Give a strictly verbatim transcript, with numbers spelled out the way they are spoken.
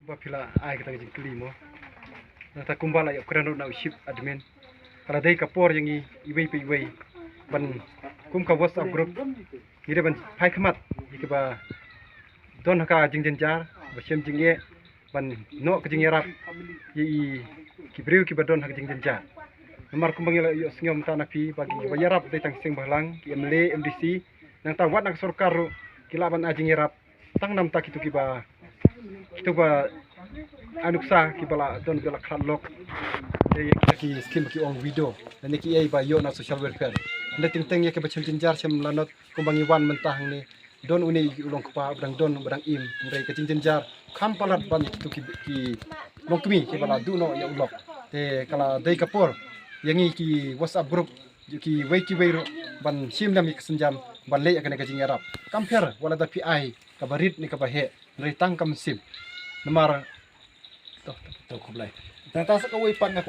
Ba phi la ai kata ka jingkylli mo. Nangta kumba la ïoh kren ruh na u chief admin, ka la dei ka por ïa ngi iwei pa iwei ban, kum ka WhatsApp group, ngi dei ban phai khmat ïa kiba don ha ka jingjynjar, ba shem jingeh, ban noh ka jingïarap ïa i ki briew kiba don ha ka jingjynjar. Namar kumba ngi la ïohsngew mynta na phi ba kiba ïarap dei tang seng bhalang, ki MLA, MDC, nangta wat na ka sorkar ruh ki lah ban ai jingïarap tang namta kito kiba, kito ba ai nuksa kiba la don ba la khlad lok. Te ïa kita ki skim ki ong widow, lane kiei ba ïoh na social welfare. Hynrei teng teng ïa kiba shem jynjar shem lanot kumba ngi wan mynta hangne, don une u longkpa ba dang don ba dang im, hynrei ka jingjynjar kham palat ban ïa kito ki, ki longkmie kiba la duh noh ïa u lok. Te ka la dei ka por ïa ngi ki WhatsApp group, kiwei kiwei ruh ban shim lem ïa ka sienjam ban leh ïa kane ka jingïarap. Kam pher wat la da phi ai kaba rit ne kaba heh, hynrei tang ka mynsiem. Namar to, to, to, khublei. Tang ta sa kawei pat nga